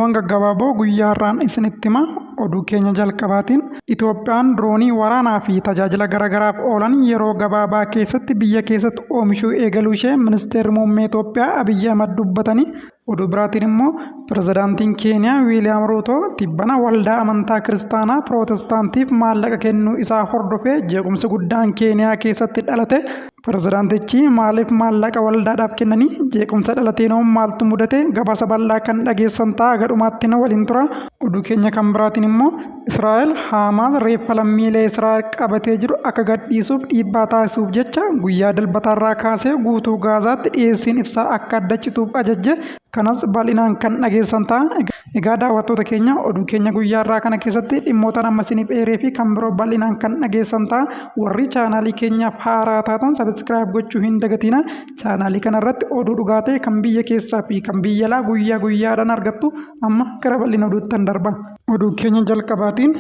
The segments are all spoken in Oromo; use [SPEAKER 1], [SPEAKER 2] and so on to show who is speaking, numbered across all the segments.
[SPEAKER 1] Oduuwwan gaggabaaboo guyyaa har'aan isinitti hima. Oduu keenya jalqabaatiin Itoophiyaan diroonii waraanaa fi tajaajila garaagaraaf oolan yeroo gabaabaa keessatti biyya keessatti oomishuu eegaluu ishee ministeerri muummee Itoophiyaa Abiyyi Ahmad dubbatanii. Oduu biraatiin immoo pirezidaantiin Keeniyaa Wiiliyaam Ruutoo tibbana waldaa amantaa kiristaanaa pirootestaantiif maallaqa kennuu isaa hordofee jeequmsi guddaan Keeniyaa keessatti dhalate. Pirezidaantichi maaliif maallaqa waldaadhaaf kennanii jeequmsa dhalateenoo maaltu mudate gabaasa bal'aa kan dhageessan ta'a gadhumaatti na waliin tura. Oduu keenya kan biraatiin immoo Israa'el Haamaas reeffa lammiilee Israa'el qabatee jiru akka gadhiisuuf dhiibbaa taasisuuf jecha guyyaa dilbataarraa kaasee guutuu Gaazaatti dhiyeessiin ibsaa akka adda cituuf ajajje. Kanas bal'inaan kan dhageessan ta'a. Egaa daawwattoota keenya oduu keenya guyyaa irraa kana keessatti dhimmoota amma isiniif eeree fi kan biroo bal'inaan kan dhageessan ta'a. Warri chaanaalii keenyaaf haaraa taatan sabiskiraayib gochuu hin dagatina. Chaanaalii kana irratti oduu dhugaa ta'e kan biyya keessaa fi kan biyya alaa guyyaa guyyaadhaan argattu. Amma gara bal'ina oduuttan darba. Oduu keenya jalqabaatiin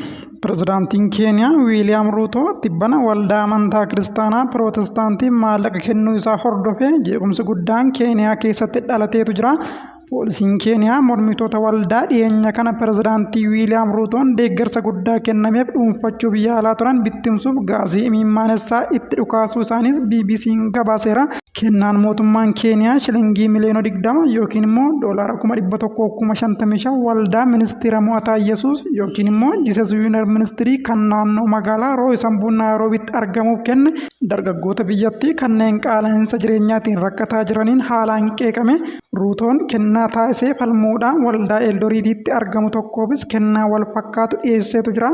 [SPEAKER 1] pirezidaantiin Keeniyaa Wiiliyaam Ruutoo tibbana waldaa amantaa kiristaanaa pirootestaantiif maallaqa kennuu isaa hordofee jeequmsi guddaan Keeniyaa keessatti dhalateetu jira. Poolisiin Keeniyaa mormitoota waldaa dhiyeenya kana pirezidaantii Wiiliyaam Ruutoon deeggarsa guddaa kennameef dhuunfachuuf yaalaa turan bittimsuuf gaazii imimmaanessaa itti dhukaasuu isaaniis BBC'n gabaaseera. Kennaan mootummaan Keeniyaa shilingii miliyoona 20 yookiin immoo doolaara 155,000 waldaa ministeera mo'ataa Yesuus yookiin immoo Jesus Winner Ministirii kan naannoo magaalaa Rooyisambuu Naayiroobitti argamuuf kenne dargaggoota biyyattii kanneen qaala'insa jireenyaatiin rakkataa jiraniin haalaan qeeqame. Ruutoon kennaa taasisee falmuudhaan waldaa Eldoriitiitti argamu tokkoofis kennaa wal fakkaatu dhiyeesseetu jira.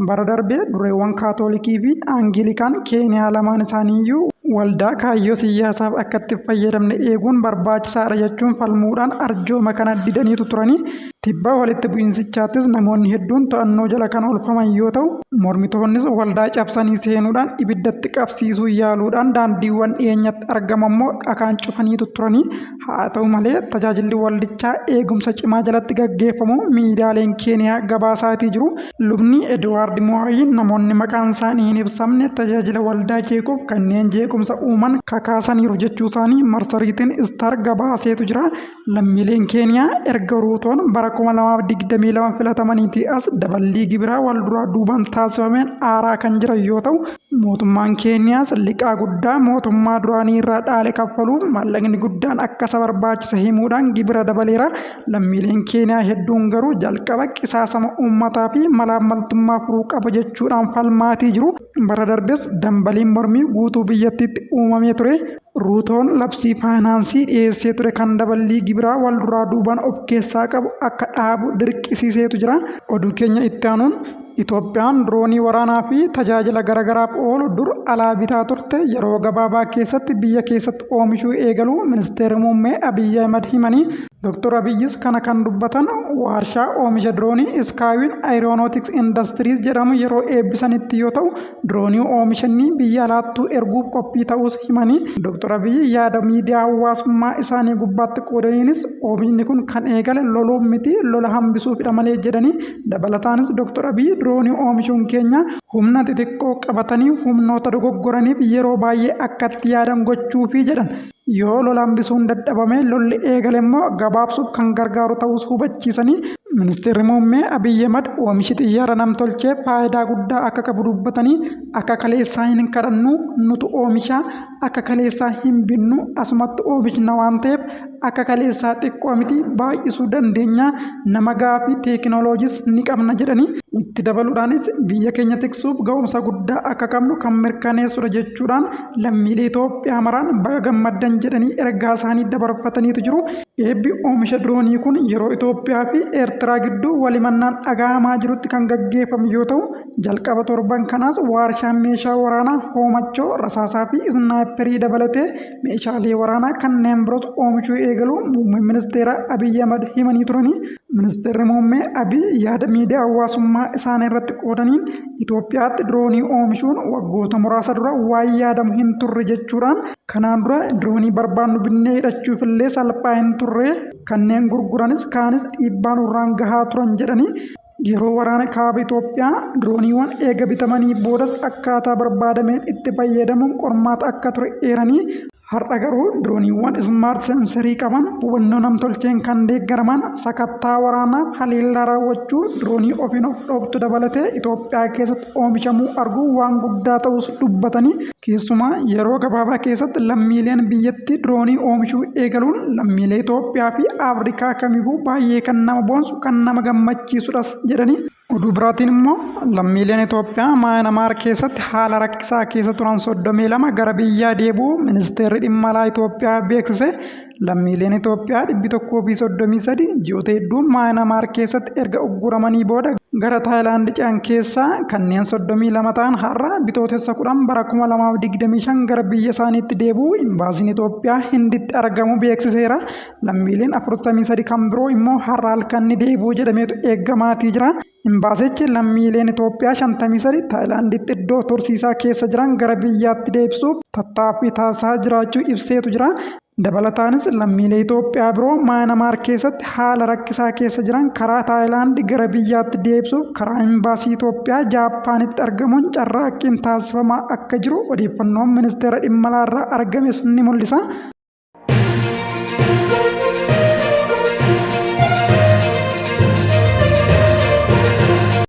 [SPEAKER 1] Bara darbe dureewwan Kaatoolikii fi Angilikaan Keeniyaa lamaan isaaniiyyuu waldaa kaayyoo siyyaasaaf akka itti fayyadamne eeguun barbaachisaadha jechuun falmuudhaan arjooma kana didaniitu turanii. Tibba walitti bu'insichaattis namoonni hedduun to'annoo jala kan oolfaman yoo ta'u, mormitoonnis waldaa cabsanii seenuudhaan ibiddatti qabsiisuu yaaluudhaan daandiiwwan dhiyeenyatti argamu ammoo dhakaan cufaniitu turanii. Haa ta'u malee tajaajilli waldichaa eegumsa cimaa jalatti gaggeeffamu miidiyaaleen Keeniyaa gabaasaatii jiru. Lubni Ediwaard Muwaayi namoonni maqaan isaanii hin ibsamne tajaajila waldaa jeequuf kanneen jeequmsa uuman kakaasaniiru jechuu isaanii marsariitiin Istaar gabaaseetu jira. Lammiileen Keeniyaa erga Ruutoon bara 2022 filatamaniitii as daballii gibiraa wal duraa duubaan taasifameen aaraa kan jiran yoo ta'u, mootummaan Keeniyaas liqaa guddaa mootummaa duraanii irraa dhaale kaffaluuf maallaqni guddaan akka isa barbaachise himuudhaan gibira dabaleera. Lammiileen Keeniyaa hedduun garuu jalqaba qisaasama uummataa fi malaammaltummaa furuu qaba jechuudhaan falmaatii jiru. Bara darbes dambaliin mormii guutuu biyyattiitti uumamee ture. Ruutoon labsii faayinaansii dhiyeessee ture kan daballii gibiraa wal duraa duubaan of keessaa qabu akka dhaabu dirqisiiseetu jira. Oduu keenya itti aanuun Itoophiyaan diroonii waraanaa fi tajaajila garaagaraaf oolu dur alaa bitaa turte yeroo gabaabaa keessatti biyya keessatti oomishuu eegaluu ministeerri muummee Abiyyi Ahimad himanii. Dr. Abiyyis kana kan dubbatan waarshaa oomisha diroonii Iskaawiin Aeronautics Industries jedhamu yeroo eebbisanitti yoo ta'u, diroonii oomishanii biyya alaattuu erguuf qophii ta'uus himanii. Dr. Abiyyi yaada miidiyaa hawaasummaa isaanii gubbaatti qoodaniinis oomishni kun kan eegale loluuf miti lola hambisuufidha malee jedhanii. Dabalataanis Dr. Abiyyi diroonii oomishuun keenya humna xixiqqoo qabatanii humnoota dogoggoraniif yeroo baay'ee akkatti yaadan gochuufi jedhan. Yoo lola hambisuun dadhabame lolli eegale immoo gabaabsuuf kan gargaaru ta'us hubachiisanii ministeerri muummee Abiyyi Ahmad oomishi xiyyaara namtolchee faayidaa guddaa akka qabu dubbatanii akka kaleessaa hin kadhannu nutu oomisha akka kaleessaa hin binnu asumatti oomishna waan ta'eef akka kaleessaa xiqqoo miti baay'isuu dandeenya nama gahaa fi teekinooloojiis ni qabna jedhanii itti dabaluudhaanis biyya keenya tiksuuf ga'umsa guddaa akka qabnu kan mirkaneessudha jechuudhaan lammiilee Itoophiyaa maraan baga gammaddan jedhanii ergaa isaanii dabarfataniitu jiru. Eebbi oomisha diroonii kun yeroo Itoophiyaa fi Eertiraa gidduu walimannaan dhaga'amaa jirutti kan gaggeeffamu yoo ta'u, jalqaba torban kanaas waarshaan meeshaa waraanaa hoomachoo, rasaasaa fi isnaayiperii dabalatee meeshaalee waraanaa kanneen biroos oomishuu eegaluu muummeen ministeera Abiyyi Ahmad himanii turanii. Ministeerri muummee Abiy yaada miidiyaa hawaasummaa isaanii irratti qoodaniin Itoophiyaatti diroonii oomishuun waggoota muraasa dura waan yaadamu hin turre jechuudhaan kanaan dura diroonii barbaannu binnee hidhachuuf illee salphaa hin turre kanneen gurguranis kaanis dhiibbaa nurraan gahaa turan jedhanii yeroo waraana kaaba Itoophiyaa dirooniiwwan eega bitamanii boodas akkaataa barbaadameen itti fayyadamuun qormaata akka ture eeranii. Har'a garuu dirooniiwwan smart sensorii qaban, hubannoo namtolcheen kan deeggaraman, sakattaa waraanaaf haleellaa raawwachuu, diroonii ofiin of dhooftu dabalatee Itoophiyaa keessatti oomishamuu arguu waan guddaa ta'us dubbatanii, keessumaa yeroo gabaabaa keessatti lammiileen biyyattii diroonii oomishuu eegaluun lammiilee Itoophiyaa fi Afrikaa kamiifuu baay'ee kan nama boonsu, kan nama gammachiisudhas jedhanii. Oduu biraatiin immoo lammiileen Itoophiyaa Maayinamaar keessatti haala rakkisaa keessa turan 32 gara biyyaa deebi'uu Ministeerri Dhimma Alaa Itoophiyaa beeksise. Lammiileen Itoophiyaa 133 ji'oota hedduu Maayinamaar keessatti erga ugguramanii booda gara Taayilaand ce'an keessaa kanneen 32 ta'an har'a Bitootessa 10 bara 2025 gara biyya isaaniitti deebi'uu Imbaasiin Itoophiyaa Hinditti argamu beeksiseera. Lammiileen 43 kan biroo immoo har'a halkan ni deebi'u jedhameetu eeggamaatii jira. Imbaasichi lammiileen Itoophiyaa 53 Taayilaanditti iddoo tursiisaa keessa jiran gara biyyaatti deebisuuf tattaaffii taasisaa jiraachuu ibseetu jira. Dabalataanis lammiilee Itoophiyaa biroo Maayinamaar keessatti haala rakkisaa keessa jiran karaa Taayilaand gara biyyaatti deebisuuf karaa Imbaasii Itoophiyaa Jaappaanitti argamuun carraaqqiin taasifamaa akka jiru odeeffannoon Ministeera Dhimma Alaarraa argames ni mul'isa.